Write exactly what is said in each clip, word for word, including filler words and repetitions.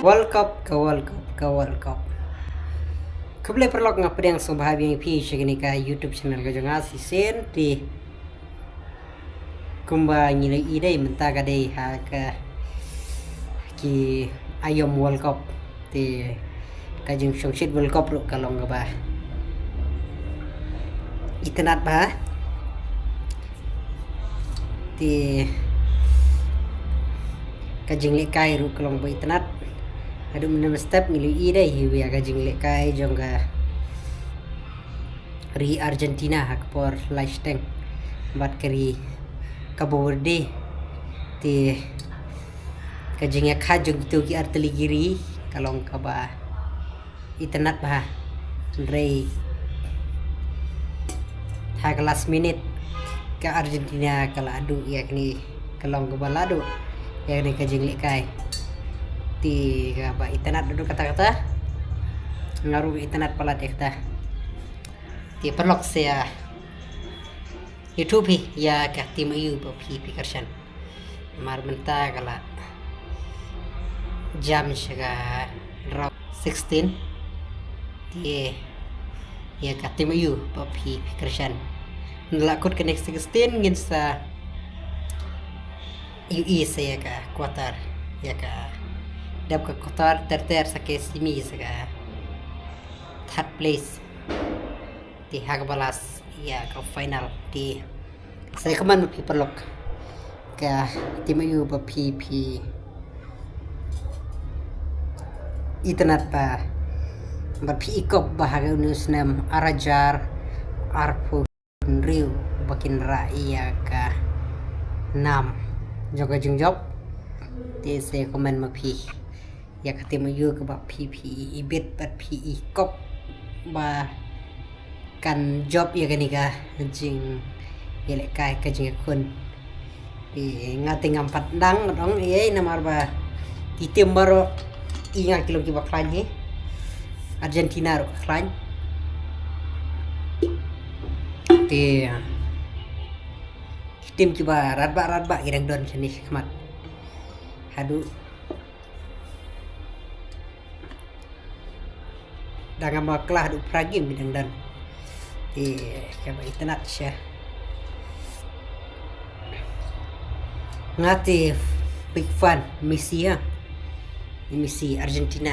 World Cup, ka World Cup, ka World Cup. Khublei paralok, nga pdiang sngewbha biang ïa phi sha kane ka YouTube channel ka jong nga, shisien te kumba ngi la ïohi mynta ka dei ha ka ki aïom World Cup. Te ka jingshongshit World Cup ruh ka long kaba itynnad bha. Te ka jinglehkai ruh ka long ba itynnad. Haduh mynne mynstep ngi la ïohi dei hi ïa ka jinglehkai jong ka ri Argentina ha ka por lai shiteng bad ka ri Cabo Verde. Te ka jingïakha jong kito ki artylli ki ri ka long kaba itynnad bha. Hynrei ha ka last minute ka Argentina ka la duh ïa kane, ka long kaba la duh ïa kane ka jinglehkai. Te kaba itynnad duh katta katta. Nga ruh itynnad palat ïa kata. Te paralok, sa ïathuh phi ïa ka team aïu ba phi phi kyrshan. Namar mynta ka la jam sha ka round sixteen. Te ïa ka team aïu ba phi phi kyrshan. Ngi la kut ka next sixteen, ngin sa ïohi sa ïa ka quarter, ïa ka dep ka quarter ter ter sa ka semi sa ka third place. Te ha kaba last ïa ka final. Te sa ïa kmen ma phi paralok, ka team aïu ba phi phi itynnad bha, ba phi i kop bha ha une u snem ar hajar arphew hynriew ba kin rah ïa ka nam jong ka jingjop. Te sa ïa kmen ma phi ïa ka team aïu kaba phi phi i bit bad phi i kop ba kan jop ïa kane ka jingïalehkai, ka jingïakhun. Te nga te ngam pat dang dong ei namar ba ki team baroh i nga ki long kiba khlaiñ hi. Argentina ruh ka khlaiñ. Te ki team kiba radbah radbah ki dang don shane shakhmat. Haduh dang ma klah haduh phra game ki dang don. Te kaba itynnad sha. Nga te big fan Messi ha. Messi Argentina.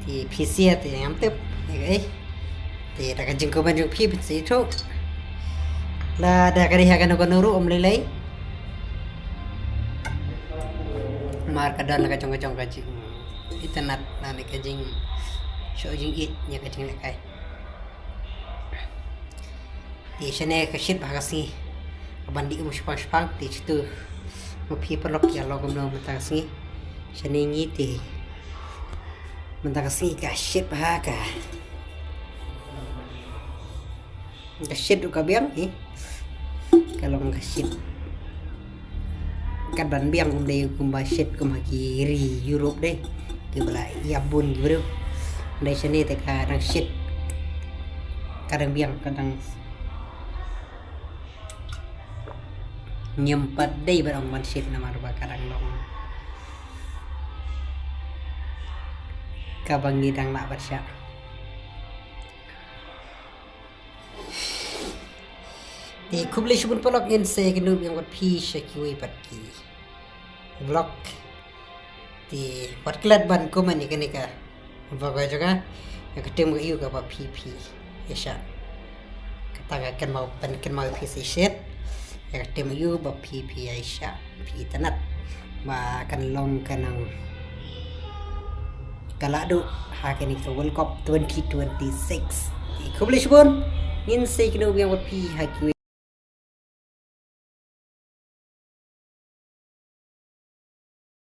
Te phi sha te ngam tip. Ei. Te da ka jingkmen jong phi phin sa ïathuh. Lada ka dei ha kano kano ruh ym lei lei. Namar ka don la ka jong ka jong ka jing itynnad, lane ka jingshoh jingïeit ïa ka jinglehkai. Te shane ka shit bha ka sngi. Ka ban dih um shipang shipang te shitu ma phi paralok ïa long kumno mynta ka sngi. Shane ngi te mynta ka sngi ka shit bha ka. Ka shit ruh ka biang hi. Ka long ka shit. Ka ban biang ym dei kumba shit kum ha ki ri Europe dei. Kiba la ïap bun ki briew. Dei shane te ka dang shit. Ka dang biang, ka dang ngim pat dei ba dang ban shit namar ba ka dang long kaba ngi dang lah ban shah. Te khublei shibun paralok, ngin sa ïakynduh biang bad phi sha kiwei pat ki vlog. Te wat klet ban comment ïa kane ka vlog ka jong nga, ïa ka team aïu kaba phi phi ïa shah. Kata ka kynmaw, ban kynmaw ïa phi shisien. Ïa ka team aïu ba phi phi ïa shah, phi itynnad ba kan long ka nang ka la duh ha kane ka World Cup twenty twenty-six. Khublei shibun, ngin sa ïakynduh biang bad phi ha kiwei.